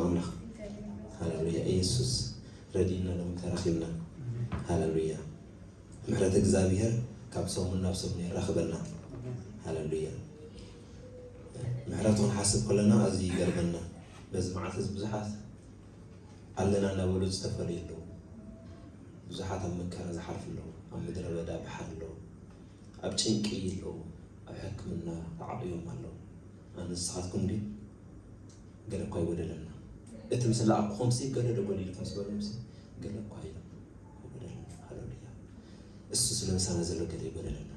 ኣምላኽ። ሃሌሉያ። ኢየሱስ ረዲእና ሎም ተራኺብና። ሃሌሉያ። ምሕረት እግዚኣብሔር ካብ ሰሙን ናብ ሰሙን የራኽበና። ሃሌሉያ። ምሕረት ክንሓስብ ከለና ኣዝዩ ይገርመና። በዚ መዓልቲ እዚ ብዙሓት ኣለና እናበሉ ዝተፈለዩ ኣለዉ። ብዙሓት ኣብ መከራ ዝሓልፉ ኣለዉ። ኣብ ምድረ በዳ ባሕሪ ኣለዉ። ኣብ ጭንቂ ኣለዉ። ኣብ ሕክምና ተዓቕዮም ኣለዉ። ኣነ ንስኻትኩም ግን ገለ እኳ ይጎደለና። እቲ ምስ ለኣኹኹምሲ ገለ ዶ ጎዲልኩም ምስ በሎምሲ ገለ እኳ ኣይጎደለና። ሃሌሉያ። እሱ ስለ ምሳና ዘሎ ገለ ይጎደለና።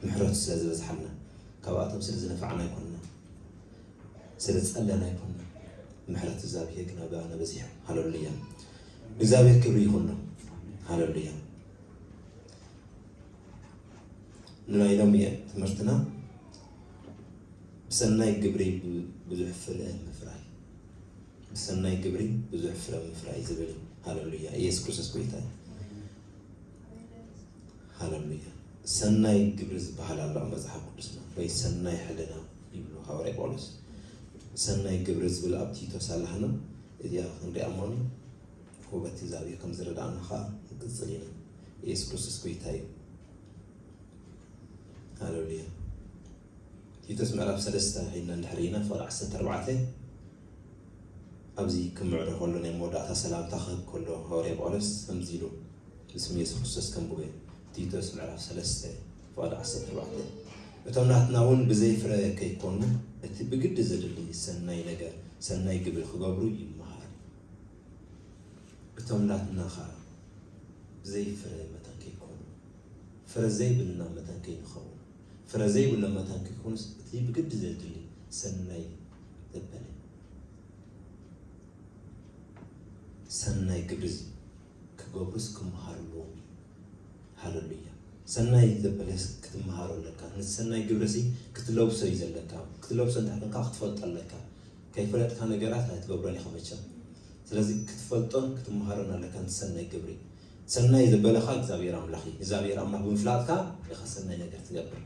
ምሕረቱ ስለ ዝበዝሓልና፣ ካብኣቶም ስለ ዝነፋዕና ኣይኮንና፣ ስለ ዝጸለና ኣይኮንና። ምሕረት እግዚኣብሔር ግን ኣብ ኣባና በዚሑ። ሃሌሉያ። እግዚኣብሔር ክብሪ ይኹኖ። ሃሌሉያ። ንናይ ሎሚ ትምህርትና ብሰናይ ግብሪ ብ-፣ ብዙሕ ፍረ ምፍራይ፣ ብሰናይ ግብሪ ብዙሕ ፍረ ምፍራይ ዝብል እዩ። ሃሌሉያ። ኢየሱስ ክርስቶስ ጎይታ እዩ። ሃሌሉያ። ሰናይ ግብሪ ዝበሃል ኣሎ ኣብ መጽሓፍ ቅዱስና፣ ወይ ሰናይ ሕልና ይብሉ ሃዋርያ ጳውሎስ። ሰናይ ግብሪ ዝብል ኣብ ቲቶስ ኣለና። እዚኣ ክንሪኣ እሞ ውበት እግዚኣብሔር ከም ዝረዳእና ኸዓ ንቅጽል ኢና። ኢየሱስ ክርስቶስ ጎይታ እዩ። ሃሌሉያ። ቲቶስ ምዕራፍ ሰለስተ ሒድና እንድሕር ኢና፣ ፍቕዲ ዓሰርተ ኣርባዕተ፣ ኣብዚ ክምዕዶ ከሎ ናይ መወዳእታ ሰላምታ ክህብ ከሎ ሃዋርያ ጳውሎስ ከምዚ ኢሉ፣ ብስም የሱስ ክርስቶስ ከንብቦ እየ። ቲቶስ ምዕራፍ ሰለስተ ፍቕዲ ዓሰርተ ኣርባዕተ፣ እቶም ናትና እውን ብዘይ ፍረ ከይኮኑ፣ እቲ ብግዲ ዘድሊ ሰናይ ነገር፣ ሰናይ ግብሪ ክገብሩ ይመሃሩ። እቶም ናትና ኸኣ ብዘይ ፍረ መታን ከይኮኑ፣ ፍረ ዘይብልና መታን ከይንኸውን፣ ፍረ ዘይብሎም መታን ከይኮኑስ፣ እቲ ብግዲ ዘድሊ ሰናይ ዘበለ፣ ሰናይ ግብሪ ክገብሩስ ክመሃሩ ኣለዎም እዩ። ሃሌሉያ። ሰናይ ዘበለስ ክትመሃሮ ኣለካ። ነቲ ሰናይ ግብሪሲ ክትለብሶ እዩ ዘለካ። ክትለብሶ እንተ ደኣ ኮይንካ ክትፈልጦ ኣለካ። ከይፈለጥካ ነገራት ኣይትገብሮን ኢኻ መቸም። ስለዚ ክትፈልጦን ክትመሃሮን ኣለካ ነቲ ሰናይ ግብሪ። ሰናይ ዘበለኻ እግዚኣብሔር ኣምላኽ እዩ። እግዚኣብሔር ኣምላኽ ብምፍላጥካ ኢኻ ሰናይ ነገር ትገብር።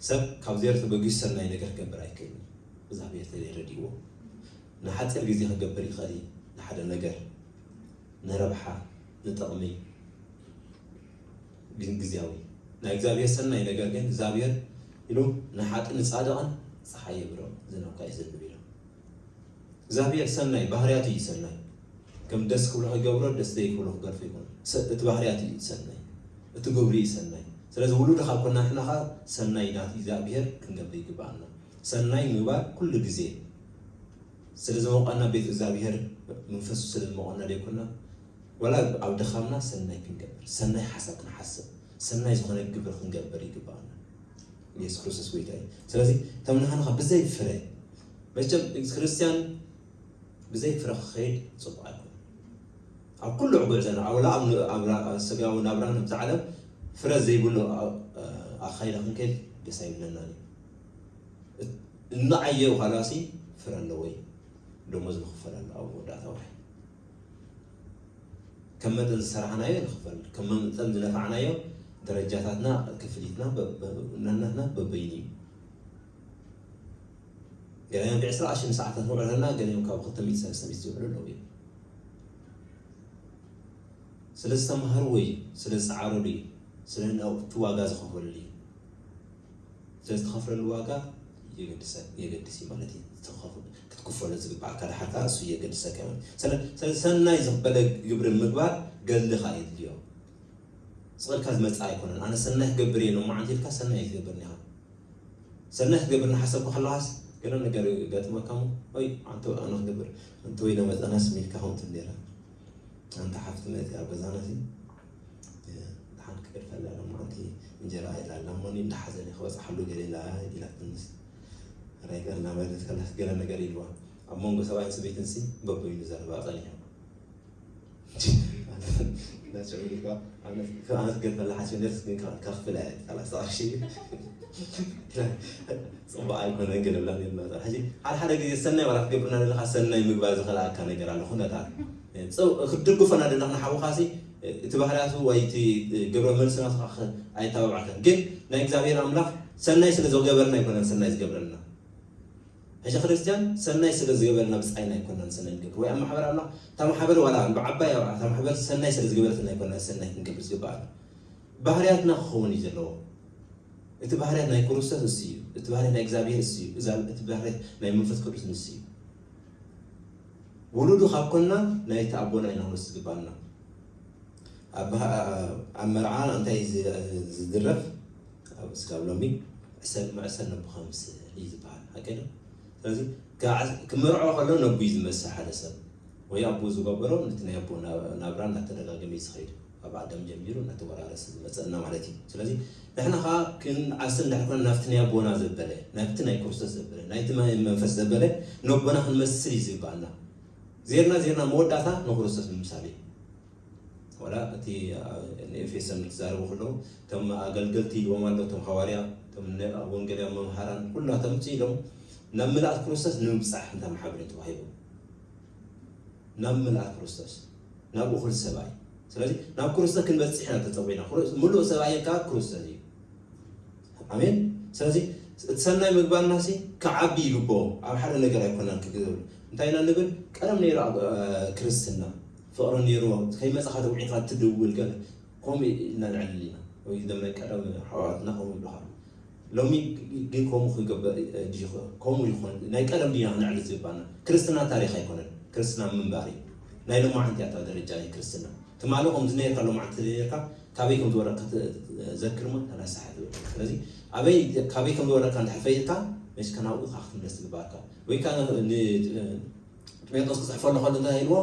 ሰብ ካብ ዜሮ ተበጊሱ ሰናይ ነገር ክገብር ኣይክእልን እዩ። እግዚኣብሔር ተዘይረዲእዎ። ንሓጺር ግዜ ክገብር ይኽእል እዩ ንሓደ ነገር። ንረብሓ፣ ንጥቕሚ፣ ግን ግዝያዊ። ናይ እግዚኣብሔር ሰናይ ነገር ግን እግዚኣብሔር ኢሉ ንሓጥእ ንጻድቕን ጸሓይ የብርቕ፣ ዝናብ ከኣ ይዘንብ ኢሉ። እግዚኣብሔር ሰናይ፣ ባህርያቱ እዩ ሰናይ። ከም ደስ ክብሎ ክገብሮ፣ ደስ ዘይክብሎ ክገርፎ ይኹን። ሰ-፣ እቲ ባህርያቱ እዩ ሰናይ። እቲ ግብሪ እዩ ሰናይ። ስለዚ ውሉድ ካብ ኮና ንሕና ኸኣ ሰናይ ናቲ እግዚኣብሔር ክንገብር ይግብኣና። ሰናይ ምግባር ኩሉ ግዜ ስለ ዝሞቐና ቤት እግዚኣብሔር መንፈሱ ስለ ዝሞቐና ዘይኮና፣ ዋላ ኣብ ድኻምና ሰናይ ክንገብር፣ ሰናይ ሓሳብ ክንሓስብ፣ ሰናይ ዝኾነ ግብሪ ክንገብር ይግብኣና። ኢየሱስ ክርስቶስ ጎይታ እዩ። ስለዚ እቶም ንሕና ብዘይ ፍረ፣ መቸም ክርስትያን ብዘይ ፍረ ክኸይድ ጽቡቕ ኣይኮነን። ኣብ ኩሉ ጉዕዞና፣ ኣብ፣ ኣብ፣ ኣብ ስጋዊ ናብራና፣ ኣብዛ ዓለም ፍረ ዘይብሉ ኣ-፣ ኣኻይዳ ክንከይድ ደስ ኣይብለናን እዩ። እት-፣ እናዓየው ካላሲ ፍረ ኣለዎ እዩ። ደሞዝ ንኽፈል ኣሎ ኣብ መወዳእታ ወርሒ። ከም መጠን ዝሰራሕናዮ ንኽፈል፣ ከም መጠን ዝለፋዕናዮ ደረጃታትና፣ ክፍሊትና በ-፣ በ-፣ ናናትና በበይኑ እዩ። ገሊኦም ብዕስራ ኣሽን ሰዓታት ንውዕል ከለና፣ ገሊኦም ካብ ክልተ ሚእቲ ሰለስተ ሚእቲ ዝውዕሉ ኣለዉ እዮም። ስለ ዝተምሃርዎ እዩ፣ ስለ ዝጸዓረሉ እዩ፣ ስለ ናውቲ ዋጋ ዝኸፈሉሉ እዩ። ስለ ዝተኸፍለሉ ዋጋ የገድሰ-፣ የገድስ እዩ ማለት እዩ። ዝተኸፍ-፣ ክትክፈሎ ዝግባኣካ ድሓር ከኣ እሱ የገድሰካ እዩ ማለት እዩ። ስለ፣ ስለ ሰናይ ዝበለ ግብሪ ምግባር ገድልኻ የድልዮ። ስቕ ኢልካ ዝመጽእ ኣይኮነን። ኣነ ሰናይ ክገብር እየ፣ ሎማዓንቲ ኢልካ ሰናይ ኣይትገብርን ኢኻ። ሰናይ ክትገብር እናሓሰብኩ ከለኻስ ገለ ነገር ይገጥመካ እሞ፣ ወይ ኣንተ ኣነ ክገብር፣ ኣንተ ወይ ለመጸናስ ሚልካ ከምኡ ትብል ነይራ። ኣንታ ሓፍቲ መጺኣ ኣብ ገዛና ሲ፣ እ፣ ደሓን ክገድፈላ ሎማዓንቲ እንጀራ ኢላ ኣላ እሞ፣ እኔ እንዳሓዘነ ክበጽሓሉ ገለ ኢላ ኢላትንስ። ራይቀር እናበለት ከላስ ገለ ነገር ኢልዋ። ኣብ መንጎ ሰብኣይን ሰበይትን ሲ በበይኑ ዘረባ ጸኒሑ። ኣነ ክገድፈላ ሓሲበ ነርስ ግን ከ-፣ ከኽፍላ እየ፣ ሰላሳ ቅርሺ። ጽቡቕ ኣይኮነን ገለ ብላ ነይርና። ሕጂ ሓደ ሓደ ግዜ ሰናይ ዋላ ክትገብርና ዘለኻ ሰናይ ምግባር ዝኸልኣካ ነገር ኣሎ፣ ኩነታት። ጽ-፣ ክትድግፎ እናደለኻ ንሓውኻሲ እቲ ባህርያቱ ወይ እቲ ግብረ መልሲ ናትኻ ከ-፣ ኣይተባብዓካን። ግን ናይ እግዚኣብሔር ኣምላኽ ሰናይ ስለ ዝገበርና ኣይኮነን ሰናይ ዝገብረልና። ሕጂ ክርስትያን ሰናይ ስለ ዝገበረና ብጻይና ኣይኮናን ሰናይ ንገብር። ወይ ኣብ ማሕበር ኣምላኽ እታ ማሕበር ዋላ ብዓባይ ኣብዓ እታ ማሕበር ሰናይ ስለ ዝገበረትና ኣይኮናን ሰናይ ክንገብር ዝግባኣና። ባህርያትና ክኸውን እዩ ዘለዎ። እቲ ባህርያት ናይ ክርስቶስ እሱ እዩ። እቲ ባህርያት ናይ እግዚኣብሔር እሱ እዩ። እዛ እቲ ባህርያት ናይ መንፈስ ቅዱስ ንሱ እዩ። ውሉዱ ካብ ኮና ናይቲ ኣቦና ኢና ክንወስድ ዝግባኣና። ኣብ መርዓ እንታይ ዝድረፍ? እስካብ ሎሚ ዕሰል መዕሰል ነቦኻ ምስል እዩ ዝበሃል፣ ሓቂ ዶ? ስለዚ ክመርዖ ከሎ ነቡ እዩ ዝመስል ሓደ ሰብ፣ ወይ ኣቦ ዝገበሮ ነቲ ናይ ኣቦ ናብራ እናተደጋገመ እዩ ዝኸይድ። ካብ ኣዳም ጀሚሩ እናተወራረሰ ዝመፀና ማለት እዩ። ስለዚ ንሕና ከዓ ክንዓስ እንድሕር ኮና ናብቲ ናይ ኣቦና ዘበለ፣ ናብቲ ናይ ክርስቶስ ዘበለ፣ ናይቲ መንፈስ ዘበለ ነቦና ክንመስል እዩ ዝግባኣና። ዜርና ዜርና መወዳእታ ንክርስቶስ ምምሳል እዩ። ዋላ እቲ ንኤፌሶን ክዛረቡ ከለዉ እቶም ኣገልገልቲ ኢልዎም ኣሎ፣ እቶም ሃዋርያ፣ እቶም ወንጌልያ መምሃራን ኩላቶም ኢሎም ናብ ምልኣት ክርስቶስ ንምብፃሕ እንተ መሓብር ተባሂቡ ናብ ምልኣት ክርስቶስ ናብ እኹል ሰብኣይ። ስለዚ ናብ ክርስቶስ ክንበፅሕ ኢና ተፀዊዕና። ምሉእ ሰብኣይ ከዓ ክርስቶስ እዩ። ኣሜን። ስለዚ እቲ ሰናይ ምግባርና ሲ ክዓቢ ይግብኦ። ኣብ ሓደ ነገር ኣይኮናን ክግብር እንታይ ኢና ንብል? ቀደም ነይሩ ኣብ ክርስትና ፍቕሪ ነይርዎ። ከይመፃኻ ተውዒኻ ትድውል ገለ ከምኡ ኢልና ንዕልል ኢና። ወይ ደም ናይ ቀደም ኣሕዋትና ከምኡ ይብሉኻ። ሎሚ ግን ከምኡ ክገብር ከምኡ ይኾን? ናይ ቀደም ድና ክነዕሊ ዝግባና? ክርስትና ታሪኽ ኣይኮነን። ክርስትና ምንባር እዩ። ናይ ሎማዓንቲ ኣታ ደረጃ ናይ ክርስትና ትማሊ ከምዚ ነርካ ሎማዓንቲ ነርካ ካበይ ከም ዝወረካ ዘክርሞ ተናሳሓ ትብል። ስለዚ ኣበይ ካበይ ከም ዝወረካ እንድሕር ፈይድካ መስ ከናብኡ ካ ክትምለስ ዝግባርካ ወይ ካ ጢሞቴዎስ ክፅሕፈሉ ከሎ እንታይ ኢልዎ?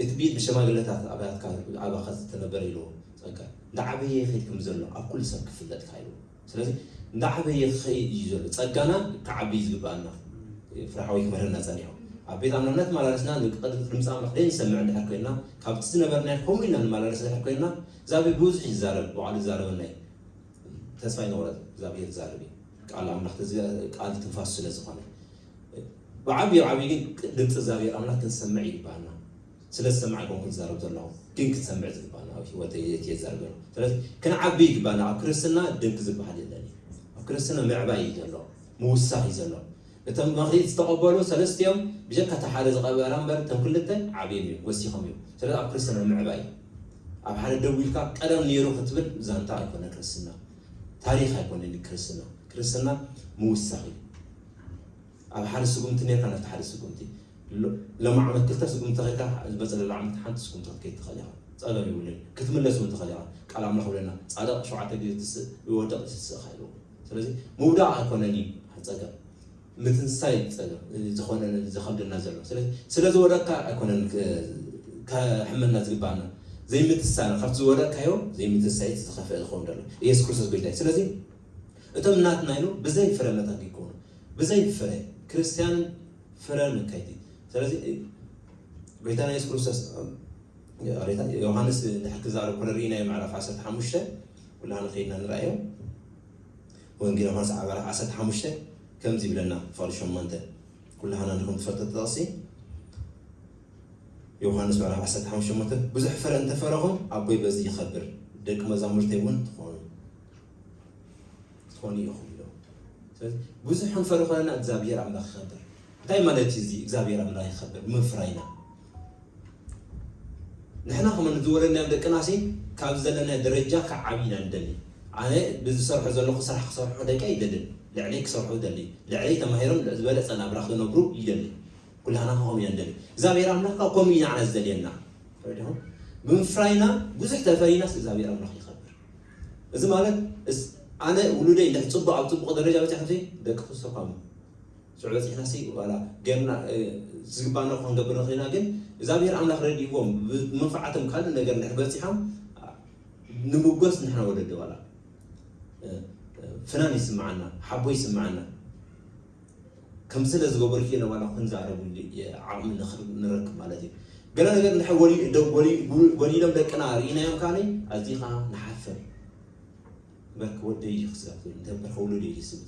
እቲ ብኢድ ብሸማግለታት ኣብያትካ ኣባኻ ዝተነበረ ኢልዎ። ጸጋ እንዳዓበየ ይኸይድ ከም ዘሎ ኣብ ኩሉ ሰብ ክፍለጥካ ኢልዎ። ስለዚ እንዳዓበየ ክኸይድ እዩ ዘሎ። ጸጋና ክዓቢ እዩ ዝግባኣና። ፍርሓዊ ክምህረና ጸኒሑ ኣብ ቤት ኣምላኽ እናተመላለስና ንቅድሚ ድምፂ ኣምላኽ ዘይንሰምዕ እንድሕር ኮይንና ካብቲ ዝነበርናዮ ከምኡ ኢልና ንመላለስ እንድሕር ኮይንና እግዚኣብሔር ብዙሕ ይዛረብ ባዕሉ ይዛረበና እዩ። ተስፋ ይነውረት እግዚኣብሔር ይዛረብ እዩ። ቃል ኣምላኽ ቃል ትንፋስ ስለ ዝኾነ ብዓብዩ ዓብዩ ግን ድምፂ እግዚኣብሔር ኣምላኽ ክንሰምዕ ይግባኣና። ስለ ዝሰማዕ ኣይኮንኩ ዝዛረብ ዘለኹ ግን ክንሰምዕ ዝግባና ኣብ ህይወት የዛርብ ነው። ስለዚ ክንዓቢ ይግባና። ኣብ ክርስትና ድንክ ዝበሃል የለን። ኣብ ክርስትና ምዕባይ እዩ ዘሎ፣ ምውሳኽ እዩ ዘሎ። እቶም መክሊት ዝተቐበሉ ሰለስቲኦም ብጀካ እቲ ሓደ ዝቐበላ እምበር እቶም ክልተ ዓብዮም እዮም ወሲኾም እዮም። ስለዚ ኣብ ክርስትና ምዕባይ ኣብ ሓደ ደው ኢልካ ቀደም ነይሩ ክትብል ዛንታ ኣይኮነ ክርስትና፣ ታሪኽ ኣይኮነን ክርስትና። ክርስትና ምውሳኽ እዩ። ኣብ ሓደ ስጉምቲ ነርካ ናብቲ ሓደ ስጉምቲ ሎማዕ መክልተ ስጉምቲ ኸድካ ዝበፀለሉ ዓመት ሓንቲ ስጉምቲ ክትከይድ ትኽእል ኢኻ። ፀገም ይብሉን ክትምለስ እውን ትኽእል ኢኻ። ቃል ኣምላኽ ብለና ፃድቕ ሸውዓተ ግዜ ትስእ ይወድቕ ይስስእ ኢሉ። ስለዚ ምውዳቕ ኣይኮነን እዩ ጸገም፣ ምትንሳይ ጸገም ዝኾነ ዘኸብደና ዘሎ። ስለዚ ስለ ዝወደቅካ ኣይኮነን ከሕመና ዝግባና፣ ዘይምትሳና ካብቲ ዝወደቅካዮ ዘይምትሳይ ዝኸፍአ ዝኸውን ዘሎ ኢየሱስ ክርስቶስ ጎይታ እዩ። ስለዚ እቶም ናትና ኢሉ ብዘይ ፍረ መታን ይኮኑ ብዘይ ፍረ ክርስቲያን ፍረ ምካይቲ። ስለዚ ጎይታና የሱስ ክርስቶስ ዮሃንስ ድሕር ክዛረብ ኮነ ርኢናዮ ምዕራፍ ዓሰርተ ሓሙሽተ ኩላና ከይድና ንረኣዮ። ወንጌል ዮሃንስ ምዕራፍ ዓሰርተ ሓሙሽተ ከምዚ ይብለና ፍቕዲ ሸሞንተ ኩላና ንኩም ትፈልጡ ተጠቕሲ ዮሃንስ ምዕራፍ ዓሰርተ ሓሙሽተ ብዙሕ ፍረ እንተፈረኹም ኣቦይ በዚ ይኸብር ደቂ መዛሙርተይ እውን ትኾኑ ትኾኑ ኢኹም ኢሎም። ስለዚ ብዙሕ ክንፈሪ ከለና እግዚኣብሔር ኣምላኽ ይኸብር። እንታይ ማለት እዩ እዚ እግዚኣብሔር ኣምላኽ ይኸብር ምፍራይና? ንሕና ከም ዝወለድናዮም ደቅና ሲ ካብ ዘለናዮ ደረጃ ክዓብዩና ንደሊ። ኣነ ብዝሰርሖ ዘለኹ ስራሕ ክሰርሑ ደቂ ኣይደልን። ልዕለይ ክሰርሑ ደሊ። ልዕለይ ተማሂሮም ዝበለፀ ናብራ ክነብሩ ይደሊ። ኩላህና ከምኡ ኢና ንደሊ። እግዚኣብሔር ኣምላኽ ከዓ ከምኡ እዩ ንዓና ዝደልየና። ተረዲኹም? ብምፍራይና ብዙሕ ተፈሪናስ እግዚኣብሔር ኣምላኽ ይኸብር። እዚ ማለት ኣነ ውሉደይ እንድሕር ፅቡቅ ኣብ ፅቡቅ ደረጃ በፂሖም ደቂ ክሰኳሙ ሽዑ በፂሕና ሲ ዋላ ገና ዝግባና ክንገብር ንኽእልና ግን እግዚኣብሔር ኣምላኽ ረዲእዎም ብመንፈዓቶም ካልእ ነገር እንድሕር በፂሖም ንምጎስ ንሕና ወለዲ ዋላ ፍናን ይስምዓና፣ ሓቦ ይስምዓና። ከም ስለ ዝገበሩ ኢለ ዋላ ክንዛረብሉ ዓቕሚ ንረክብ ማለት እዩ። ገለ ነገር እንድሕር ጎዲሎም ደቅና ርኢናዮም ካኒ ኣዚኻ ንሓፍር። በርክ ወደይ እዩ ክስጋብ እንተበር ከውሉድ እዩ ዝስብ።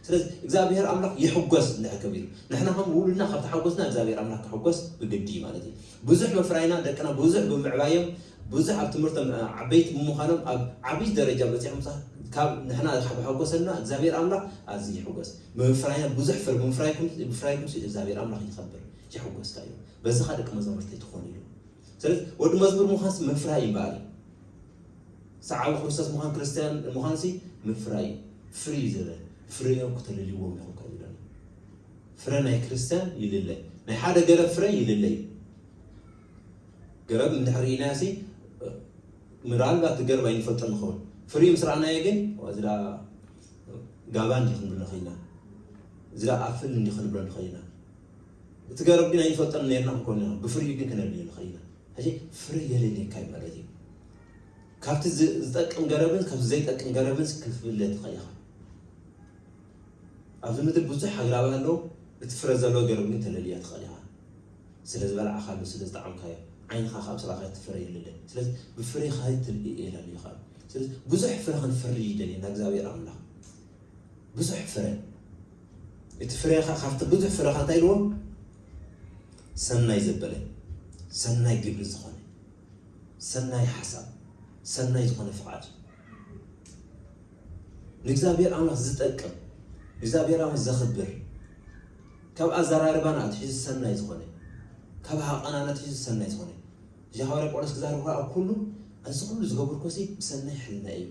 ስለዚ እግዚኣብሔር ኣምላኽ ይሕጎስ እንድሕር ከቢሩ ንሕና ከም ውሉድና ካብ ተሓጎስና እግዚኣብሔር ኣምላኽ ክሕጎስ ብግዲ እዩ ማለት እዩ። ብዙሕ ምፍራይና ደቅና ብዙሕ ብምዕባዮም ብዙሕ ኣብ ትምህርቶም ዓበይቲ ብምዃኖም ኣብ ዓብዪ ደረጃ በፂሖም፣ ካብ ንሕና ካብ ሓጎሰና እግዚኣብሔር ኣምላኽ ኣዝዩ ይሕጎስ። ብምፍራይና ብዙሕ ፍረ ብምፍራይኩም ብምፍራይኩም እግዚኣብሔር ኣምላኽ ይኸብር፣ ይሕጎስ እዩ። በዚ ኸዓ ደቂ መዛሙርተይ ትኾኑ ኢሉ። ስለዚ ወዲ መዝሙር ምዃንስ ምፍራይ እምበኣር እዩ። ሰዓቢ ክርስቶስ ምዃን፣ ክርስትያን ምዃንሲ ምፍራይ እዩ። ፍርዩ ዝብል ፍርዮም ክተለልይዎም ኢኹም ከ ይብለና። ፍረ ናይ ክርስትያን ይልለ፣ ናይ ሓደ ገረብ ፍረ ይልለ እዩ። ገረብ እንድሕር ርኢናዮሲ ምናልባት እቲ ገረብ ኣይንፈልጦ ንኸውን። ፍርዩ ምስ ረኣናዮ ግን እዚ ደኣ ጋባ እንዲ ክንብሎ ንኽእል ኢና፣ እዚ ደኣ ኣፕል እንዲ ክንብሎ ንኽእል ኢና። እቲ ገረብ ግን ኣይንፈልጦን ነርና ክንኮን ኢና፣ ብፍርዩ ግን ክነልዮ ንኽእል ኢና። ሕጂ ፍረ የለልየካ እዩ ማለት እዩ። ካብቲ ዝ- ዝጠቅም ገረብን ካብቲ ዘይጠቅም ገረብን ክፍለ ትኽእል ኢኻ። ኣብዚ ምድሪ ብዙሕ ኣግራብ ኣለዉ፣ እቲ ፍረ ዘለዎ ገረብ ግን ተለልያ ትኽእል ኢኻ። ስለ ዝበላዕኻሉ፣ ስለ ዝጠዓምካዮ፣ ዓይንኻ ካብ ስራኻ እቲ ፍረ ይልለ። ስለዚ ብፍሬኻ ትርኢ እየ ኢላሉ እዩ ኸዓ። ስለዚ ብዙሕ ፍረ ክንፈሪ ይደልየና እግዚኣብሔር ኣምላኽ። ብዙሕ ፍረ። እቲ ፍሬኻ ካብቲ ብዙሕ ፍረኻ እንታይ ኢልዎ? ሰናይ ዘበለ፣ ሰናይ ግብሪ ዝኾነ፣ ሰናይ ሓሳብ፣ ሰናይ ዝኾነ ፍቓድ፣ ንእግዚኣብሔር ኣምላኽ ዝጠቅም፣ ንእግዚኣብሔር ኣምላኽ ዘኽብር፣ ካብ ኣዘራርባና ኣትሒዙ ሰናይ ዝኾነ፣ ካብ ሃቐናና ኣትሒዙ ሰናይ ዝኾነ። እዚ ሃዋርያ ጳውሎስ ክዛረብ ከኣ ኣብ ኩሉ፣ እዚ ኩሉ ዝገብርኩሲ ብሰናይ ሕልና እዩ።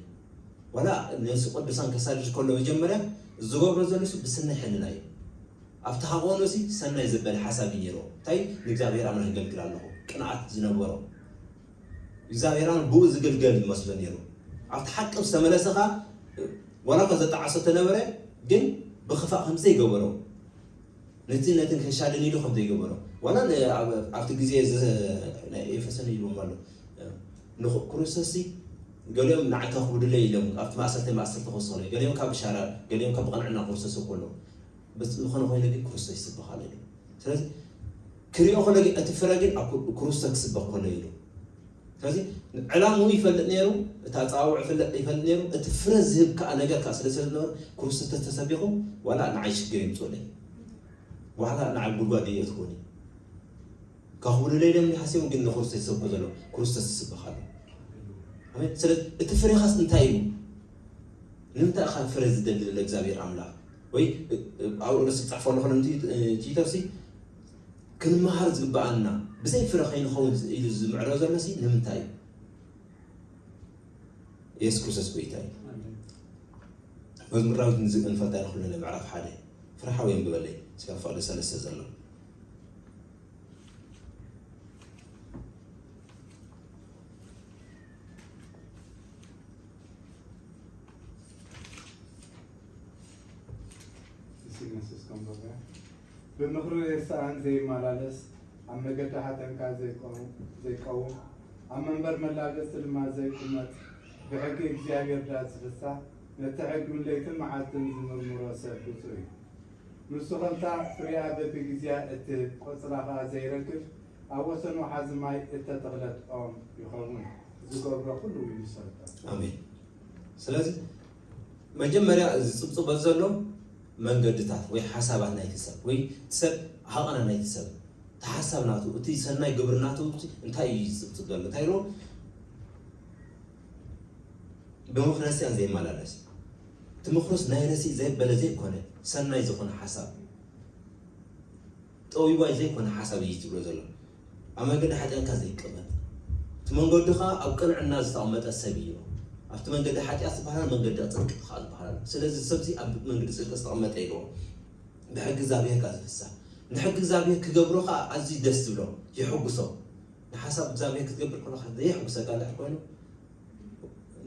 ዋላ ነፍሲ ቅዱሳን ከሳድድ ከሎ መጀመርያ ዝገብሮ ዘሎሲ ብሰናይ ሕልና እዩ። ኣብቲ ሃቐኖሲ ሰናይ ዘበለ ሓሳብ እዩ ነይርዎ። እንታይ? ንእግዚኣብሔር ኣምላኽ የገልግል ኣለኹ። ቅንዓት ዝነበሮ። እግዚኣብሔር ኣምላኽ ብኡ ዝግልገል ይመስሎ ነይሩ። ኣብቲ ሓቂ ዝተመለሰ ኸኣ፣ ዋላ እኳ ዘጣዓሶ ተነበረ፣ ግን ብኽፋእ ከም ዘይገበሮ፣ ነቲ ነትን ከሻድን ኢሉ ከም ዘይገበሮ፣ ዋላ ን-፣ ኣብ-፣ ኣብቲ ግዜ ዝ-፣ ናይ ኤፌሶን ይብሎም ኣሎ። ንኽ-፣ ክርስቶስሲ ገሊኦም ንዓይ ከኽብዱለይ ኢሎም ኣብቲ ማእሰርቲ ማእሰርቲ ክወስኹ፣ ገሊኦም ካብ ብሻራ፣ ገሊኦም ካብ ብቕንዕና ክርስቶስ ይኮኑ። በስ ዝኾነ ኮይኑ ግን ክርስቶስ ይስበኻሉ እዩ። ስለዚ ክሪኦ ከሎ ግን እቲ ፍረ ግን ኣብ ክሩ-፣ ክርስቶስ ክስበኽ ከሎ እዩ። ስለዚ ዕላምኡ ይፈልጥ ነይሩ፣ እቲ ኣጸዋውዕ ይፈልጥ፣ ይፈልጥ ነይሩ፣ እቲ ፍረ ዝህብ ከኣ ነገር ከኣ ስለ ዝነበረ ክርስቶስ ተሰቢኹ ዋላ ንዓይ ሽግር የምጽኡለይ። ዋላ ንዓይ ጉድጓድ የእትውኒ። ከኽብዱለይ ኢሎም ሓሲቦም ግን ንክርስቶስ ይሰብኩ ዘለዉ ክርስቶስ ይስበኽ ኣሎ። ኣሜን። ስለዚ እቲ ፍሬኻስ እንታይ እዩ? ንምንታይ ኢኻ ፍረ ዝደሊ ዘሎ እግዚኣብሔር ኣምላኽ? ወይ፣ እ-፣ እ-፣ ጳውሎስ ክጽሕፈሉ ከሎ ንቲ-፣ እ፣ ቲቶሲ ክንመሃር ዝግበኣና ብዘይ ፍረ ከይንኸውን ኢሉ ዝምዕዶ ዘሎሲ ንምንታይ እዩ? የሱስ ክርስቶስ ጎይታ እዩ። ኣሜን። መዝሙር ዳዊት ንዚ-፣ ንፈልጣ ኢና ኩልና ምዕራፍ ሓደ። ፍረ ሓወይ ኣንብበለይ። እስከ ኣብ ፍቕዲ ሰለስተ ዘሎ። ብምኽሪ ሬሳኣን ዘይመላለስ፣ ኣብ መገዲ ሓጢኣንካ ዘይቀው-፣ ዘይቀውም፣ ኣብ መንበር መላገጽቲ ድማ ዘይቅመጥ፣ ብሕጊ እግዚኣብሔር ድኣ ዝፍሳህ፣ ነቲ ሕጊ ለይትን መዓልትን ዝምርምሮ ሰብ ብጹእ እዩ። ንሱ ከምታ ፍሬኣ በብግዜኣ እትህብ፣ ቆጽላ ኸኣ ዘይረግፍ፣ ኣብ ወሰን ወሓዚ ማይ እተተኽለት ኦም ይኸውን። ዝገብሮ ኩሉ ይሰልጦ። ኣሜን። ስለዚ መጀመርያ ዝጽብጽቦ ዘሎ መንገድታት ወይ ሓሳባት ናይቲ ሰብ ወይ እቲ ሰብ ሃቐና ናይቲ ሰብ፣ እቲ ሓሳብ ናቱ፣ እቲ ሰናይ ግብሪ ናቱ እንታይ እዩ ዝጽብጽብ ዘሎ? እንታይ ኢሉ? ብምኽሪ ሬሳኣን ዘይመላለስ። እቲ ምኽሩስ ናይ ረሲእ ዘየበለ ዘይኮነ፣ ሰናይ ዝኾነ ሓሳብ። ጠቢባይ ዘይኮነ ሓሳብ እዩ ዝብሎ ዘሎ። ኣብ መንገዲ ሓጢኣንካ ዘይቀመጥ፣ እቲ መንገዱ ኸኣ ኣብ ቅንዕና ዝተቐመጠ ሰብ እዩ። ኣብቲ መንገዲ ሓጢኣት ዝበሃል፣ መንገዲ ጽድቂ ኸኣ ዝበሃል ኣሎ። ስለዚ ሰብዚ ኣብ መንገዲ ጽድቂ ዝተቐመጠ ኢልዎ። ብሕጊ እግዚኣብሔር ከኣ ዝፍሳህ። ንሕጊ እግዚኣብሔር ክገብሮ ኸኣ ኣዝዩ ደስ ዝብሎ፣ የሐጉሶ። ንሓሳብ እግዚኣብሔር ክትገብር ከለኻ ዘየሐጉሰካ እንድሕር ኮይኑ፣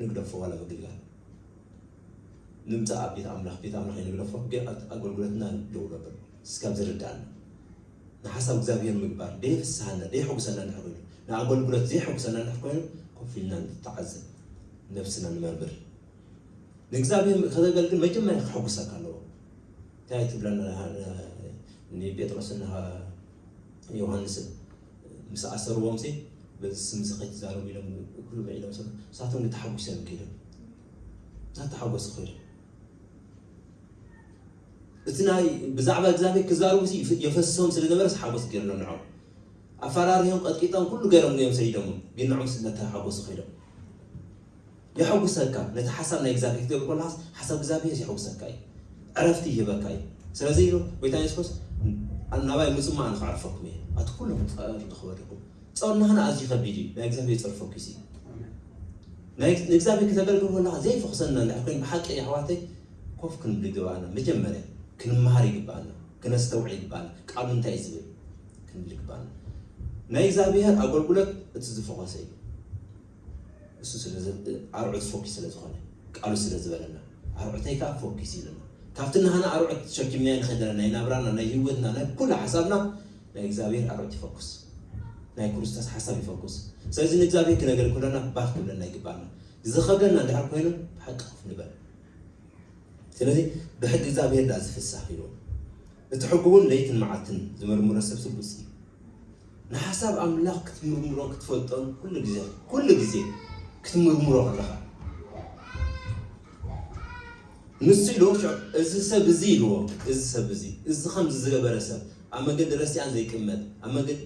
ንግደፎ ዋላ ምግልጋል። ንምጻእ ኣብ ቤት ኣምላኽ፣ ቤት ኣምላኽ ኣይንግደፎ፣ ግን ኣብ ኣገልግሎትና ደው ነብል። እስካብ ዝርዳእና። ንሓሳብ እግዚኣብሔር ምግባር፣ ደየፍስሃና፣ ደየሐጉሰና እንድሕር ኮይኑ፣ ንኣገልግሎት ዘየሐጉሰና እንድሕር ኮይኑ፣ ኮፍ ኢልና ንተዓዘብ፣ ነብስና ንመርምር። ንእግዚኣብሔር ከተገልግል መጀመርያ ከሐጉሰካ ኣለዎ። እንታይ ትብለና? ንጴጥሮስን ዮሃንስን ምስ ኣሰርዎም ሲ፣ በዚ ስም እዚ ከይትዛረቡ ኢሎም ኩሉ ምዒዶም ሰ-፣ ንሳቶም ግን ተሓጒሶም ከይዶም። ንሳት ተሓጎሱ ከይዶም። እቲ ናይ ብዛዕባ እግዚኣብሔር ክዛረቡ ሲ ይፍ-፣ የፈስሶም ስለ ነበረ ሓጎስ ገይርሎም ንዖም። ኣፈራሪሆም ቀጥቂጦም ኩሉ ገይሮም እዮም ሰይዶም፣ ግን ንዕኦም ስለ ተሓጎሱ ከይዶም። የሐጉሰካ። ነቲ ሓሳብ ናይ እግዚኣብሔር ክትገብር ከለኻስ ሓሳብ እግዚኣብሔር የሐጉሰካ እዩ፣ ዕረፍቲ ይህበካ እዩ። ስለዚ ኢሉ ጎይታ የሱስ ክርስቶስ፣ "ናባይ ምጹ እሞ ኣነ ከዕርፈኩም እየ፣ ኣቲ ኩሉ ጸር ንኽበደኩም። ጸር ንህና ኣዝዩ ከቢድ እዩ፣ ናይ እግዚኣብሔር ጸር ፈኪስ እዩ። ናይ ንእግዚኣብሔር ክተገልግል ከለኻ ዘይፈኽሰና እንድሕር ኮይኑ ብሓቂ ኣሕዋተይ ኮፍ ክንብል ይግባኣና። መጀመርያ ክንመሃር ይግባኣና፣ ክነስተውዕል ይግባኣና። ቃሉ እንታይ እዩ ዝብል ክንብል ይግባኣና። ናይ እግዚኣብሔር ኣገልግሎት እቲ ዝፈኾሰ እዩ። እሱ ስለ ዘ- ኣርዑት ፎኪስ ስለ ዝኾነ ቃሉ ስለ ዝበለና ኣርዑተይ ከዓ ፎኪስ ይብለና። ካብቲ ናህና ኣርዑት ተሸኪምናዮ ንኸይድ ዘለና ናይ ናብራና ናይ ህይወትና ናይ ኩሉ ሓሳብና ናይ እግዚኣብሔር ኣርዑት ይፈኩስ፣ ናይ ክርስቶስ ሓሳብ ይፈኩስ። ስለዚ ንእግዚኣብሔር ክነገልግለና ባህ ክብለና ይግባና። ዝኸብደና እንድሕር ኮይኑ ብሓቂ ኮፍ ንበል። ስለዚ ብሕጊ እግዚኣብሔር ዳ ዝፍሳህ እዩ። እቲ ሕጊ እውን ለይትን መዓልትን ዝመርምሮ ሰብ ስቡስ እዩ። ንሓሳብ ኣምላኽ ክትምርምሮ ክትፈልጦን ኩሉ ግዜ ኩሉ ግዜ ክትምርምሮ ከለኻ ንሱ ኢሉ እዚ ሰብ እዚ ኢልዎ፣ እዚ ሰብ እዚ እዚ ከም ዝገበረ ሰብ ኣብ መገዲ ረሲኣን ዘይቅመጥ ኣብ መገዲ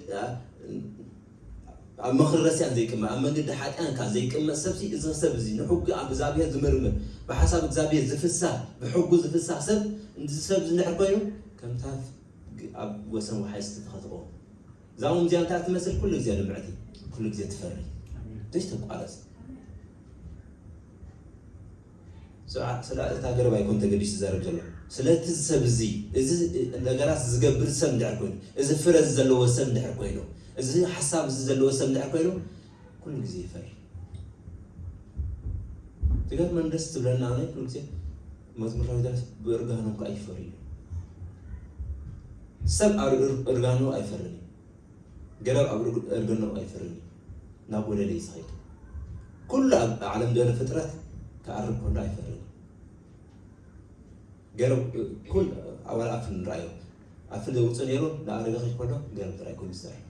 ኣብ ምኽሪ ረሲኣን ዘይቅመጥ ኣብ መገዲ ሓጢኣን ካብ ዘይቅመጥ ሰብሲ እዚ ሰብ እዚ ንሕጊ ኣብ እግዚኣብሔር ዝምርምር ብሓሳብ እግዚኣብሔር ዝፍሳህ ብሕጉ ዝፍሳህ ሰብ እዚ ሰብ እዚ እንድሕር ኮይኑ ከምታ ኣብ ወሰን ወሓይዝ ዝተተኸትቆ እዛ ኦም እዚኣ እንታይ ትመስል? ኩሉ ግዜ ልምዕቲ፣ ኩሉ ግዜ ትፈሪ፣ ዘይተቋረጽ። ስለ እታ ገረብ ኣይኮን ተገዲሱ ዝዛረብ ዘሎ፣ ስለቲ ሰብ እዚ እዚ ነገራት ዝገብር ሰብ እንድሕር ኮይኑ፣ እዚ ፍረ እዚ ዘለዎ ሰብ እንድሕር ኮይኑ፣ እዚ ሓሳብ እዚ ዘለዎ ሰብ እንድሕር ኮይኑ፣ ኩሉ ግዜ ይፈሪ። ትገርመን ደስ ትብለና ኣነ ኩሉ ግዜ መዝሙር ዳዊት ብእርጋኖም ከዓ ይፈሪ እዩ። ሰብ ኣብ እርጋኑ ኣይፈርን እዩ። ገረብ ኣብ እርጋኑ ኣይፈርን እዩ። ናብ ወለለ እዩ ዝኸይድ። ኩሉ ኣብ ዓለም ዘሎ ፍጥረት ክኣርግ ከሎ ኣይፈርን እዩ። ገረብ ኩል ኣዋል ኣፍል ንረኣዮ ኣፍል ዘውፅእ ነይሩ ንኣረገ ከይድ ከሎ ገረብ ጥራይ ኮይኑ ዝሰርሕ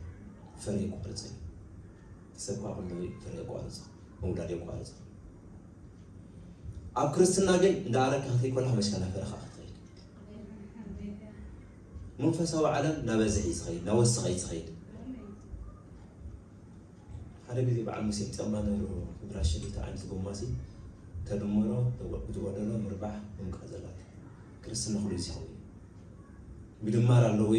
ፍረ ይቋርፅ እዩ። ሰብ ከዓ ከሎ ፍረ የቋርፅ፣ ምውላድ የቋርፅ። ኣብ ክርስትና ግን እንዳ ኣረካ ክትከይድ ከለካ መሽካ እናፈረኻ ክትኸይድ። መንፈሳዊ ዓለም እናበዝሐ እዩ ዝኸይድ፣ እናወሰኸ እዩ ዝኸይድ። ሓደ ግዜ በዓል ሙሴ ጨማ ነሩ ብራሽን እቲ ዓይነት ጎማሲ ተድምሮ ብትጎደሎ ምርባሕ ምምቃ ዘላት ክርስትና ኩሉ ይኸውን። ምድማር ኣለዎ፣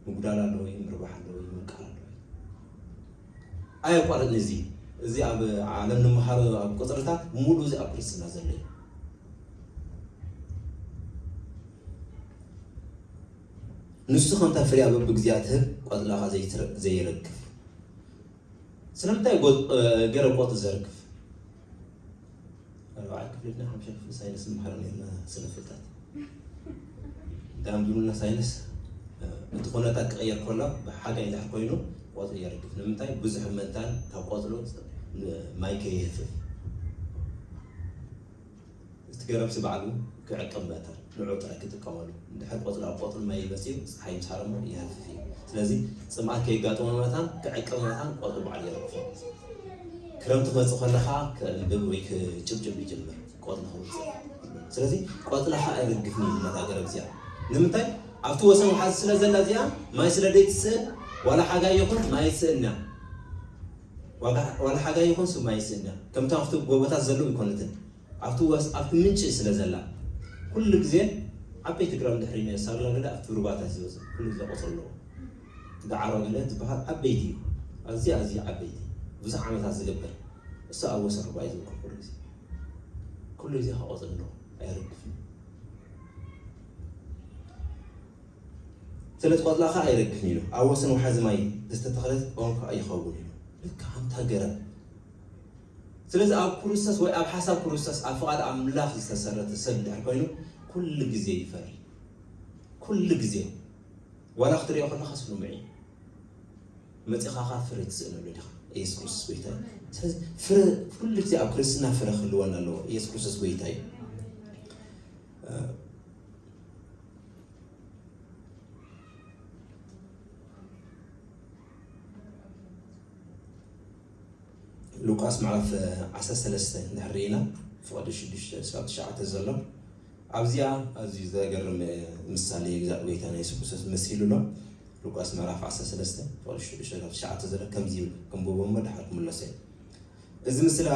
ምጉዳል ኣለዎ፣ ምርባሕ ኣለዎ፣ ምምቃል ኣለዎ። ኣየቋርጥን። እዚ እዚ ኣብ ዓለም ንምሃሮ ኣብ ቁፅርታት ሙሉ እዚ ኣብ ክርስትና ዘሎ እዩ። ንሱ ከምታ ፍርያ በብግዚኣ ትህብ ቆፅላኻ ዘይትረ- ዘይረግፍ። ስለምንታይ ጎ- ገረብ ቆፅሊ ዘርግፍ? ኣርባዓይ ክፍሊ ድና ሓምሻይ ክፍሊ ሳይንስ ንመሃር ነርና ስነ ፍልጠት። እንታይ እዮም ዝብሉና ሳይንስ? እቲ ኩነታት ክቕየር ከሎ ብሓጋይ እንድሕር ኮይኑ ቆፅሊ የርግፍ። ንምንታይ? ብዙሕ መንታን ካብ ቆፅሉ ማይ ከይህፍፍ። እቲ ገረብሲ ባዕሉ ክዕቅብ መታን ንዑ ጥራይ ክጥቀመሉ። እንድሕር ቆፅሊ ኣብ ቆፅሊ ማይ ይመፅእ እዩ፣ ፀሓይ ምስ ሃረሞ ይሃፍፍ እዩ። ስለዚ ፅምኣት ከይጋጥሞ መታን ክዕቅብ መታን ቆፅሊ ባዕሉ የርግፎ። ክረምቲ ክመፅእ ከለኻ ክእንብብ ወይ ክጭብጭብ ይጅምር ቆፅሊ ክውፅእ። ስለዚ ቆፅልኻ ኣይርግፍን እዩ ዝመታ ገረብ እዚኣ። ንምንታይ? ኣብቲ ወሰን ውሓዚ ስለ ዘላ እዚኣ ማይ ስለ ደይትስእን ዋላ ሓጋይ ይኹን ማይ ይስእን እያ። ዋጋ- ዋላ ሓጋይ ይኹን ስብ ማይ ይስእን እያ። ከምቶም ኣብቲ ጎቦታት ዘለዉ ይኮነትን ኣብቲ ወስ ኣብቲ ምንጪ ስለ ዘላ ኩሉ ግዜ ዓበይቲ ግራም ድሕሪ ነሳግላ ገለ ኣብቲ ሩባታት ዝወፅእ ኩሉ ግዜ ቆፅሊ ኣለዎ። ዳዕሮ ገለ ዝበሃል ዓበይቲ እዩ። ኣዝዩ ኣዝዩ ዓበይቲ ብዙሕ ዓመታት ዝገብር እሱ ኣብ ወሰን ሩባ እዩ ዝውቅል ኩሉ ግዜ ኩሉ ግዜ ከቆፅሊ ኣለዎ። ኣይረግፍን። ስለዚ ቆፅላ ከዓ ኣይረግፍን ኢሉ ኣብ ወሰን ወሓዚ ማይ ዝተተኽለት ኦም ከዓ ይኸውን ኢሉ ልካ ከምታ ገረብ። ስለዚ ኣብ ክርስቶስ ወይ ኣብ ሓሳብ ክርስቶስ ኣብ ፍቓድ ኣምላኽ ዝተሰረተ ሰብ እንድሕር ኮይኑ ኩሉ ግዜ ይፈሪ። ኩሉ ግዜ ዋላ ክትሪኦ ከለኻ ስልሙዕ እዩ። መፂኻ ከዓ ፍረ ትስእነሉ ዲኻ? ኢየሱስ ክርስቶስ ጎይታ እዩ። ስለዚ ፍረ ኩሉ ግዜ ኣብ ክርስትና ፍረ ክህልወና ኣለዎ። ኢየሱስ ክርስቶስ ጎይታ እዩ። ሉቃስ ምዕራፍ ዓሰርተ ሰለስተ እንድሕር ርኢና ፍቕዲ ሽዱሽተ ስጋብ ትሽዓተ ዘሎ ኣብዚኣ ኣዝዩ ዘገርም ምሳሌ ግዛእ ጎይታና የሱስ ክርስቶስ መሲሉ ኣሎ። ሉቃስ ምዕራፍ ዓሰርተ ሰለስተ ፍቕዲ ሽዱሽተ ክሳብ ትሽዓተ ዘሎ ከምዚ ይብል፣ ክንብቦ እሞ ድሓር ክምለሶ እዩ። እዚ ምስላ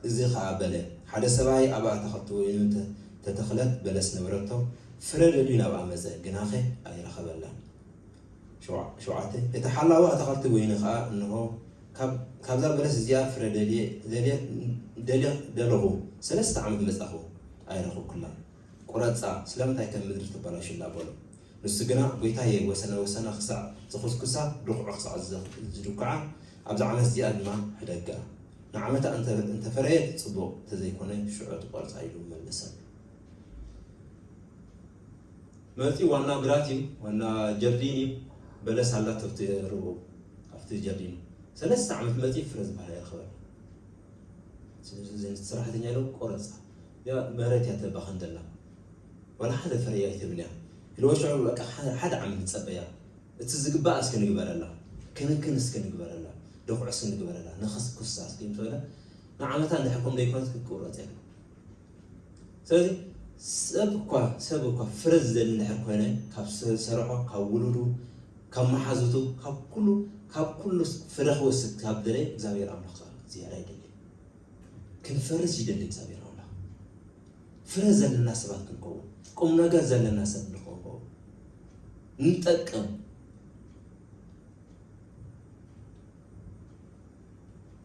እዚ ኸኣ በለ፣ ሓደ ሰብኣይ ኣብ ኣታኽልቲ ወይኑ እተ-፣ ተተኽለት በለስ ነበረቶ፣ ፍረ ደልዩ ናብኣ መጸ፣ ግናኸ ኣይረኸበላን። ሸውዓ-፣ ሸውዓተ፣ እቲ ሓላዊ ኣታኽልቲ ወይኒ ኸኣ፣ እንሆ፣ ካብ-፣ ካብዛ በለስ እዚኣ ፍረ ደልየ፣ ደልየ፣ ደልየ፣ ደለኹ፣ ሰለስተ ዓመት መጻኹ፣ ኣይረኸብኩላን። ቁረጻ፣ ስለምንታይ ከም ምድሪ ተበላሽላ በሎ። ንሱ ግና፣ ጐይታየ፣ ወሰነ ወሰና ክሳዕ ዝኹስኩሳ፣ ድኹዑ ክሳዕ ዝዘ-፣ ዝድኩዓ፣ ኣብዛ ዓመት እዚኣ ድማ ሕደጋ። ንዓመታ እንተ-፣ እንተፈረየት ጽቡቕ፣ እንተዘይኮነ ሽዑ ትቆርጻ ኢሉ መለሰ። መጺ ዋና ግራት እዩ፣ ዋና ጀርዲን እዩ። በለስ ኣላት ኣብቲ ርቡብ፣ ኣብቲ ጀርዲን። ሰለስተ ዓመት መጺ ፍረ ዝበሃል ኣይረኸበን። ስለዚ እዚ ሰራሕተኛ ኢሉ ቆረጻ። ያ መሬት እያ ተባኽን ዘላ። ዋላ ሓደ ፍረ ኣይትህብን እያ። ኢልዎ ሽዑ በቃ ሓደ፣ ሓደ ዓመት ንጸበያ። እቲ ዝግባእ እስኪ ንግበረላ። ክንክን እስኪ ንግበረላ። ድኹዕ እስኪ ንግበረላ። ንኸስኩሳ እስኪ እንተበለ ንዓመታ እንድሕር ከም ዘይኮነት ክትቁረጽ እያ። ስለዚ ሰብ እኳ፣ ሰብ እኳ ፍረ ዝደሊ እንድሕር ኮይነ፣ ካብ ዝሰርሖ፣ ካብ ውሉዱ፣ ካብ መሓዙቱ፣ ካብ ኩሉ፣ ካብ ኩሉ ፍረ ክወስድ ካብ ደለየ እግዚኣብሔር ኣምላኽ ዝያዳ ይደሊ። ክንፈርስ ይደሊ እግዚኣብሔር ኣምላኽ። ፍረ ዘለና ሰባት ክንከውን፣ ቁም ነገር ዘለና ሰብ ንኽንከውን፣ ንጠቅም።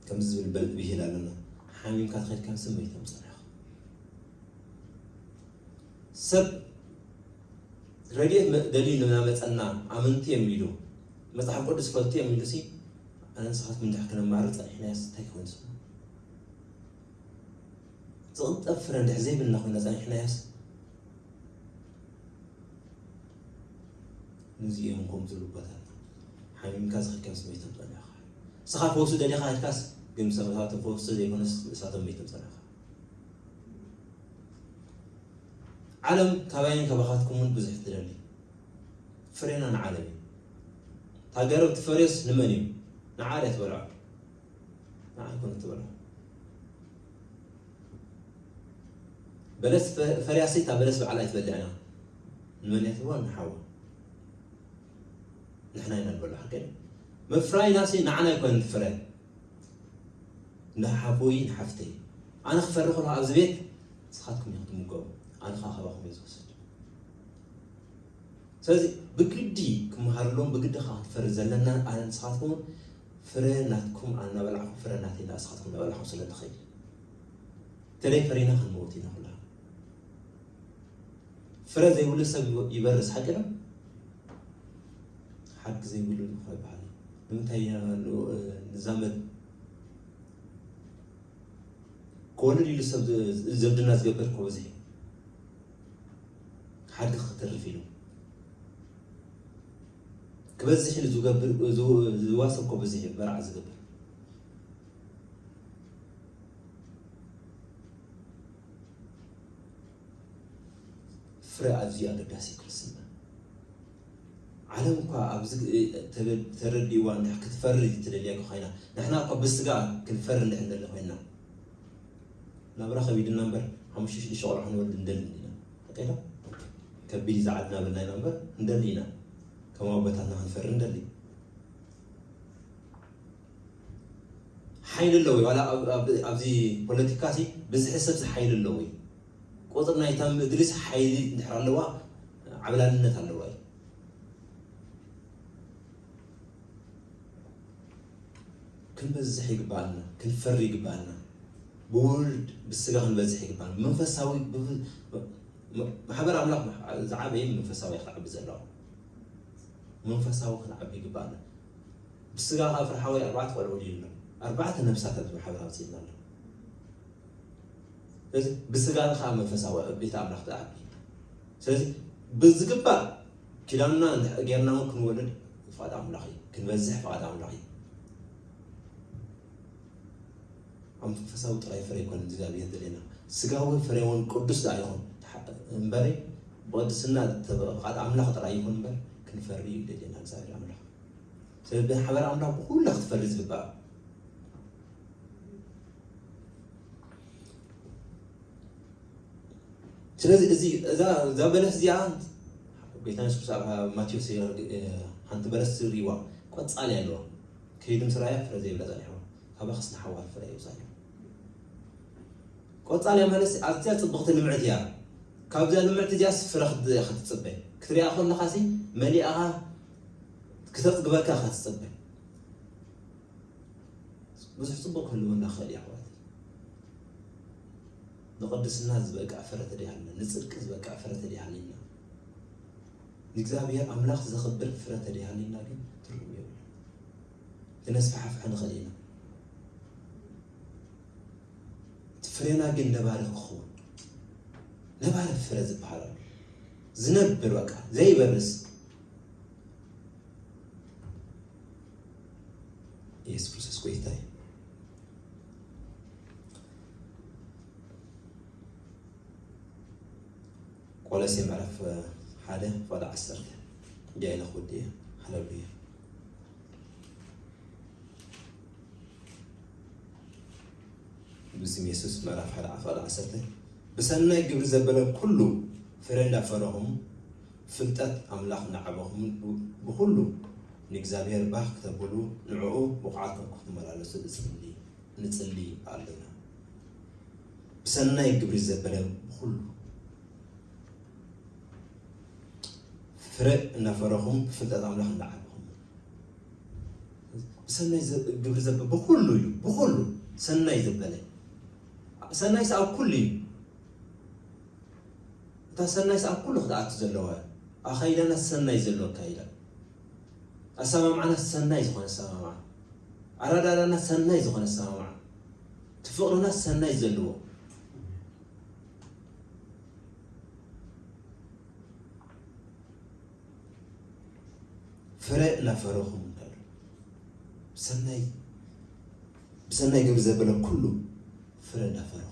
ከምዚ ዝብል በል-፣ ብሂል ኣለና። ሓሚምካ ተኸድካ ምስ መይቶም ጸኒሕኻ። ሰብ ረድኤት መ-፣ ደልዩ እናመጸና ኣመንቲ እዮም ኢሉ፣ መጽሓፍ ቅዱስ ፈልጡ እዮም ኢሉ ሲ፣ ኣነ ንስኻትኩም እንድሕር ክነማርር ጸኒሕናዮስ እንታይ ክኸውን ዝኽእል? ዝቕንጠብ ፍረ እንድሕር ዘይብልና ኮይና ጸኒሕናዮስ፣ ነዚኦም ከም ዝብሉ ቦታታት ሓሚምካ ዝኸድካ ምስ መይቶም ጸኒሕኻ። ንስኻ ፈውሲ ደሊኻ ከድካስ፣ ግን ሰበታቶም ፈውሲ ዘይኮነስ ንሳቶም መይቶም ጸኒሕኻ። ዓለም ካባይን ካባኻትኩምን ብዙሕ ትደሊ። ፍሬና ንዓለም እዩ። እታ ገረብ ትፈርዮስ ንመን እዩ? ንዓ ድያ ትበልዖ? ንዓ ኣይኮነ ትበልዖ። በለስ ፈ-፣ ፈርያሲ እታ በለስ ባዕላ ኣይትበልዕና። ንመን እያ ትህቦ? ንሓዋ። ንሕና ኢና ንበልዖ፣ ሓቂ ድዩ? ምፍራይናሲ ንዓና ኣይኮነን ትፍረ። ንሓወይ ንሓፍተይ፣ ኣነ ክፈሪ ከለኹ ኣብዚ ቤት ንስኻትኩም ኢኹም ትምገቡ፣ ኣነ ኸዓ ካባኹም እየ ዝወስድ። ስለዚ ብግዲ ክመሃረሎም፣ ብግዲ ኸዓ ክትፈሪ ዘለና ኣነ ንስኻትኩም ፍረ ናትኩም ኣነ እናበላዕኹም ፍረ ናተይ ንስኻትኩም እናበላዕኹም ስለ ንኽእል። ተለይ ፈሪና ክንመውት ኢና ኩልና። ፍረ ዘይብሉ ሰብ ይበርስ፣ ሓቂ ዶ? ሓድጊ ዘይብሉ ንኹ ይበሃል። ንምንታይ ኢና ን-፣ ንዛመድ? ክወልድ ኢሉ ሰብ ዝ-፣ ዝምድና ዝገብር እኮ ብዙሕ እዩ። ሓድጊ ክትርፍ ኢሉ ክበዝሕ ኢሉ ዝገብር፣ ዝ-፣ ዝዋሰብ እኮ ብዙሕ እዩ፣ መርዓ ዝገብር። ፍረ ኣዝዩ ኣገዳሲ እዩ ክርስትና። ዓለም እኳ ኣብዚ ግ-፣ ተበ-፣ ተረዲእዋ እንድሕር ክትፈሪ ትደልያ እኳ ኮይና፣ ንሕና እኳ ብስጋ ክንፈሪ እንድሕር ንደሊ ኮይና፣ ናብራ ከቢድና እምበር፣ ሓሙሽተ ሽዱሽተ ቆልዑ ክንወልድ ንደሊ ኢና። ሓቀይታ? ከቢድ እዩ ዝዓድና በልና ኢና እምበር፣ ንደሊ ኢና። ከም ኣቦታትና ክንፈሪ ንደሊ። ሓይሊ ኣለዎ እዩ። ዋላ ኣብ-፣ ኣብ-፣ ኣብዚ ፖለቲካ ሲ ብዝሒ ሰብሲ ሓይሊ ኣለዎ እዩ። ቁፅሪ ናይታ ምድሪስ ሓይሊ እንድሕር ኣለዋ፣ ዓብላልነት ኣለዋ እዩ። ክንበዝሕ ይግባኣና፣ ክንፈሪ ይግባኣና። ብውሉድ ብስጋ ክንበዝሕ ይግባኣና። መንፈሳዊ ብ-፣ ብ-፣ ማሕበር ኣምላኽ ዝዓበየ መንፈሳዊ ክዓቢ ዘለዎ። መንፈሳዊ ክንዓቢ ይግባኣና። ብስጋ ካብ ፍርሓዊ ኣርባዕተ ቆልዑ ወሊዱ ኣሎ። ኣርባዕተ ነብሳት ኣብዚ ማሕበር ኣውፂእና ኣሎ። ስለዚ ብስጋ ከዓ መንፈሳዊ ቤት ኣምላኽ ትዓቢ። ስለዚ ብዝግባእ ኪዳንና እንድሕር ጌርና እውን ክንወልድ ፍቓድ ኣምላኽ እዩ። ክንበዝሕ ፍቓድ ኣምላኽ እዩ። ኣብ መንፈሳዊ ጥራይ ፍረ ኣይኮነን እግዚኣብሔር ዘድልየና። ስጋዊ ፍረ እውን ቅዱስ ደኣ ይኹን እምበሪ፣ ብቅድስና ፍቓድ ኣምላኽ ጥራይ ይኹን እምበር ክንፈሪ እዩ ዘድልየና እግዚኣብሔር ኣምላኽ። ስለዚ ብሓባር ኣምላኽ ብኹላ ክትፈሪ ዝግባእ። ስለዚ እዚ፣ እዛ፣ እዛ በለስ እዚኣ፣ ጎይታ የሱስ ክርስቶስ ኣብ ማቴዎስ፣ እ፣ ሓንቲ በለስ ዝርእይዋ ቆጻል ኣለዋ። ከይዲ ምስ ረኣያ ፍረ ዘይብላ ጸኒሕዋ። ካባኽስ ንሓዋር ፍረ የውጻልያ። ቆጻል እያ ማለት ኣዝያ ጽብቕቲ ልምዕቲ እያ። ካብዛ ልምዕቲ እዚኣስ ፍረ ክት-፣ ክትጽበ። ክትሪኣ ከለኻሲ መሊኣኻ ክተጽግበካ ኢኻ ትጽበ። ብዙሕ ጽቡቕ ክህልወና ክእል እዩ ኣሕዋት። ንቕድስና ዝበቅዕ ፍረ ተደይሃልና፣ ንጽድቂ ዝበቅዕ ፍረ ተደይሃልና፣ ንእግዚኣብሔር ኣምላኽ ዘኽብር ፍረ ተደይሃልና ግን ትርጉም የብሉ። ክነስፋሕፍሐ ንኽእል ኢና። እቲ ፍሬና ግን ነባሪ ክኸውን፣ ነባሪ ፍረ ዝበሃል ኣሎ። ዝነብር በቃ፣ ዘይበርስ። ኢየሱስ ክርስቶስ ጎይታ እዩ። ቆሎሴ ምዕራፍ ሓደ ቃል ዓሰርተ። እንዲያ ኢለ ክወዲ እየ። ሃሌሉያ። ብስም የሱስ ምዕራፍ ሓደ ቃል ዓሰርተ። ብሰናይ ግብሪ ዘበለ ኩሉ ፍረ እንዳፈረኹም ፍልጠት ኣምላኽ እናዓበኹም ብኩሉ ንእግዚኣብሔር ባህ ክተብሉ ንዕኡ ብቑዓት ክትመላለሱ እጽሊ፣ ንጽሊ ኣለና። ብሰናይ ግብሪ ዘበለ ብኩሉ ፍረ እናፈረኹም ብፍልጠት ኣምላኽ እናዓበኹም። ብሰናይ ዘ-፣ ግብሪ ዘበለ ብኩሉ እዩ፣ ብኩሉ ሰናይ ዘበለ። ሰናይስ ኣብ ኩሉ እዩ። እታ ሰናይስ ኣብ ኩሉ ክትኣቱ ዘለዋ እያ። ኣኻይዳና ሰናይ ዘለዎ ኣካይዳ። ኣሰማምዓና ሰናይ ዝኾነ ኣሰማምዓ። ኣረዳዳና ሰናይ ዝኾነ ኣሰማምዓ። እቲ ፍቕርና ሰናይ ዘለዎ። ፍረ እናፈረኹም እንዳሉ። ብሰናይ፣ ብሰናይ ግብሪ ዘበለ ኩሉ ፍረ እናፈረኹም።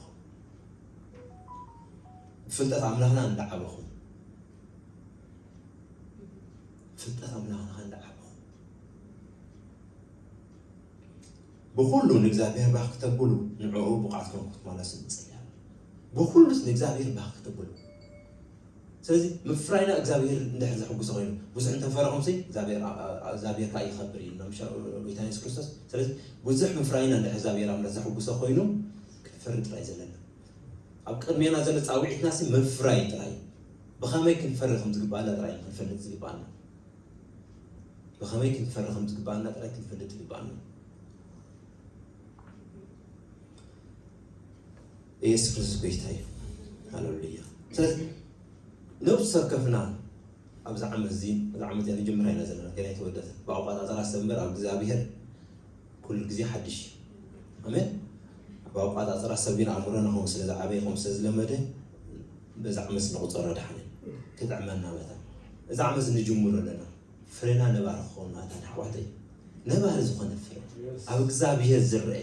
ብፍልጠት ኣምላኽና እንዳዓበኹም። ፍልጠት ኣምላኽና እንዳዓበኹም። ብኹሉ ንእግዚኣብሔር ባህ ክተብሉ ንዕኡ ብቕዓት ኮንኩም ክትመላለሱ ንጽሊ ኣለና። ብኹሉስ ንእግዚኣብሔር ባህ ክተብሉ። ስለዚ ምፍራይና እግዚኣብሔር እንድሕር ዘሐጉሶ ኮይኑ፣ ብዙሕ እንተፈረኹምሲ እግዚኣብሔር፣ ኣ-፣ ኣ-፣ እግዚኣብሔር ከኣ ይኸብር እዩ ኢልና ምሽ ጎይታ የሱስ ክርስቶስ። ስለዚ ብዙሕ ምፍራይና እንድሕር እግዚኣብሔር ኣምላኽ ዘሐጉሶ ኮይኑ፣ ክንፈሪ ጥራይ ዘለና። ኣብ ቅድሜና ዘሎ ጻውዒትናሲ ምፍራይ ጥራይ። ብኸመይ ክንፈሪ ከም ዝግባኣና ጥራይ ክንፈልጥ ዝግባኣና። ብኸመይ ክንፈሪ ከም ዝግባኣና ጥራይ ክንፈልጥ ይግባኣና። ኢየሱስ ክርስቶስ ጎይታ እዩ። ሃሌሉያ። ስለዚ ነብሲ ወከፍና ኣብዚ ዓመት እዚ፣ እዚ ዓመት እዚኣ ንጅምራ ኢና ዘለና፣ ገና ኣይተወደተን። ብኣቆጻጽራ ሰብ እምበር ኣብ እግዚኣብሔር ኩሉ ግዜ ሓድሽ እዩ። ኣሜን። ብኣቆጻጽራ ሰብ ግን ኣእምሮና ከምኡ ስለ ዝዓበየ፣ ከምኡ ስለ ዝለመደ፣ በዚ ዓመት ንቑጸሮ ደሓነ። ክጥዕመና መታን። እዚ ዓመት ንጅምሮ ኣለና። ፍሬና ነባሪ ክኸውን ማለት ኣሕዋተይ፣ ነባሪ ዝኾነ ፍረ፣ ኣብ እግዚኣብሔር ዝረአ፣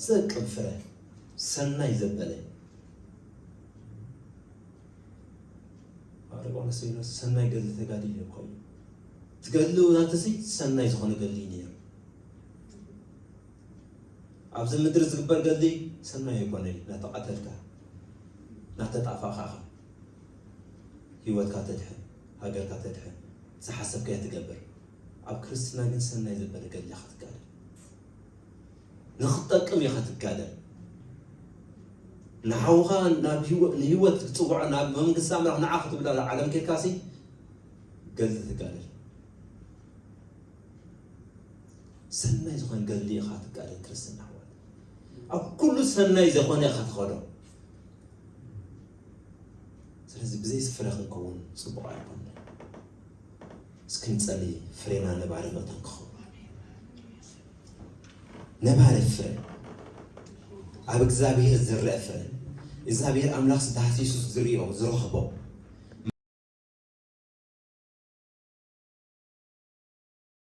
ዘቅም ፍረ፣ ሰናይ ዘበለ። ሃዋርያ ጳውሎስ ኢሉ፣ ሰናይ ገድሊ ተጋዲለ እኮ እዩ። እቲ ገድሊ ናተሲ ሰናይ ዝኾነ ገድሊ እዩ ነይሩ። ኣብዚ ምድሪ ዝግበር ገድሊ ሰናይ ኣይኮነን። እናተቓተልካ፣ እናተጣፋእካ ኢኻ ህይወትካ ተድሕን፣ ሃገርካ ተድሕን፣ ዝሓሰብካዮ ትገብር። ኣብ ክርስትና ግን ሰናይ ዘበለ ገድሊ ኢኻ ትጋደል። ንኽትጠቅም ኢኻ ትጋደል። ንሓውኻ ናብ ህይወ-፣ ንህይወት ክትጽውዖ፣ ናብ መንግስቲ ኣምላኽ ንዓ ክትብላ ዓለም ኬድካሲ ገድሊ ትጋደል። ሰናይ ዝኾነ ገድሊ ኢኻ ትጋደል ክርስትና ኣሕዋት። ኣብ ኩሉ ሰናይ ዝኾነ ኢኻ ትኸዶ። ስለዚ ብዘይ ፍረ ክንከውን ጽቡቕ ኣይኮነን። እስኪ ንጸሊ፣ ፍሬና ነባሪ መታን ክኸውን። ነባሪ ፍረ፣ ኣብ እግዚኣብሔር ዝረአ ፍረ፣ እግዚኣብሔር ኣምላኽ ዳህሲሱ ዝርእዮ፣ ዝረኽቦ፣